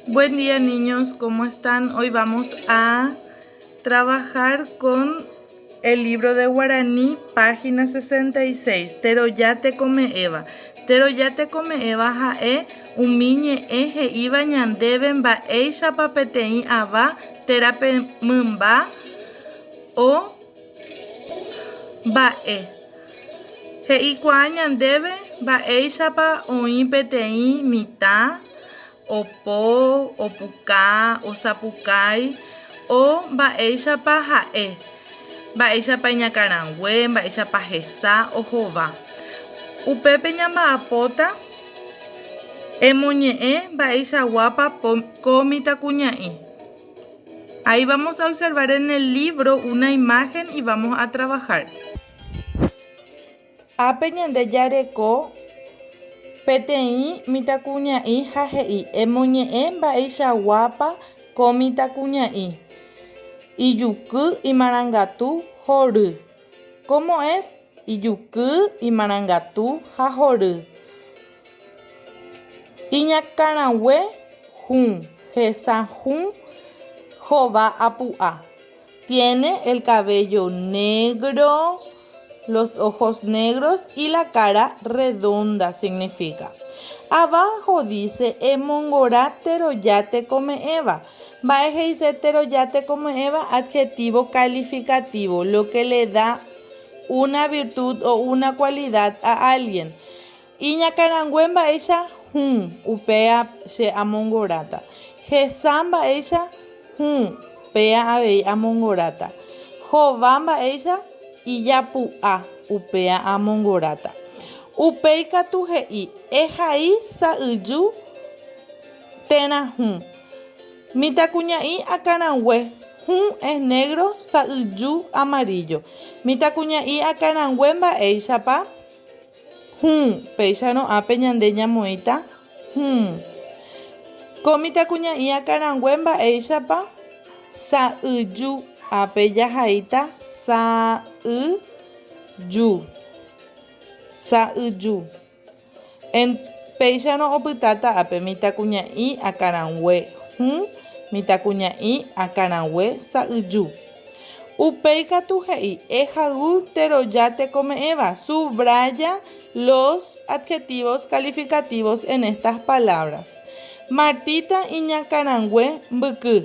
Buen día niños, ¿cómo están? Hoy vamos a trabajar con el libro de Guaraní, página 66. Teroja tekome'ẽva. Teroja tekome'ẽva ha'e umi ñe'ẽ he'íva ñandéve mba'éichapa peteĩ ava térã pe mymba o mba'e. He'ikuaa ñandéve mba'éichapa oĩ peteĩ mitã opo, opuka, osapukái o mba'éichapa ha'e, mba'éichapa iñakãrangue, mba'éichapa hesa, ohova. Upépe ñamba'apóta emoñe'ẽ mba'eichaguápa ko mitãkuña'i. Ahí vamos a observar en el libro una imagen y vamos a trabajar. Ápe ñande jareko peteĩ mitãkuña'i ha he'i, Emoñe'ẽ mba'eichaguápa ko mitãkuña'i. Ijuky imarangatu hory. Cómo es? Ijuky imarangatu ha hory. Iñakãrague hũ, hesa hũ, hova apu'a. Tiene el cabello negro, los ojos negros y la cara redonda significa. Abajo dice emongora teroja tekome'ẽva. Mba'e he'ise teroja tekome'ẽva? Adjetivo calificativo, lo que le da una virtud o una cualidad a alguien. Iñakãrangue mba'éicha hũ, upéa che amongoráta. Hesa mba'éicha hũ, péa avei amongoráta. Hova mba'éicha ijapu'a, upéa amongoráta. Upéi katu he'i, Ehai sa'yju térã hũ. Mitãkuña'i akãrangue, hũ es negro, sa'yju amarillo. Mitãkuña'i akãrangue mba'éichapa? Hũ, péicharõ ápe ñande ñamoĩta hũ. Ko mitãkuña'i akãrangue mba'éichapa sa'yju, ápe jahaíta sa'yju. Sa'yju. En, péicharõ opytáta ápe mitãkuña'i akãrangue hũ, mitãkuña'i akãrangue sa'yju. Upéi katu he'i, Ehayhu teroja tekome'ẽva, subraya los adjetivos calificativos en estas palabras. Martita iñakãrangue mbyky.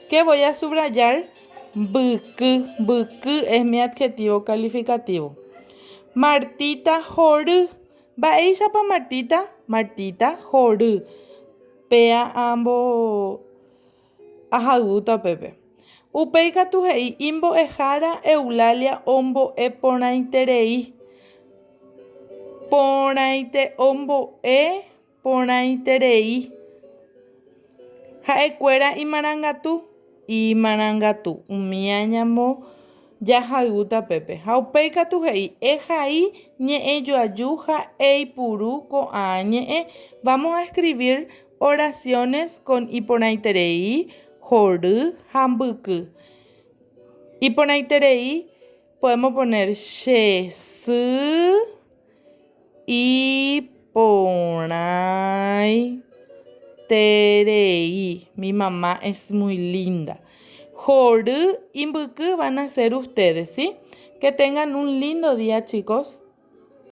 Qué voy a subrayar? Mbyky. Mbyky es mi adjetivo calificativo. Martita hory. Mba'éichapa Martita? Martita hory. Péa ambo. Ahayhúta upépe. Upéi katu he'i imbo'ehára Eulalia ombo'e porãiterei. Porãite ombo'e porãiterei. Ha'ekuéra imarangatu, imarangatu. Umía ñamo jahayhúta upépe. Ha upéi katu he'i ehai ñe'ẽjoaju ha eipuru ko'ã ñe'ẽ. Vamos a escribir Oraciones con iporãiterei, hory ha mbyky. Iporãiterei podemos poner che sy iporãiterei. Mi mamá es muy linda. Hory y mbyky van a ser ustedes, ¿sí? Que tengan un lindo día, chicos.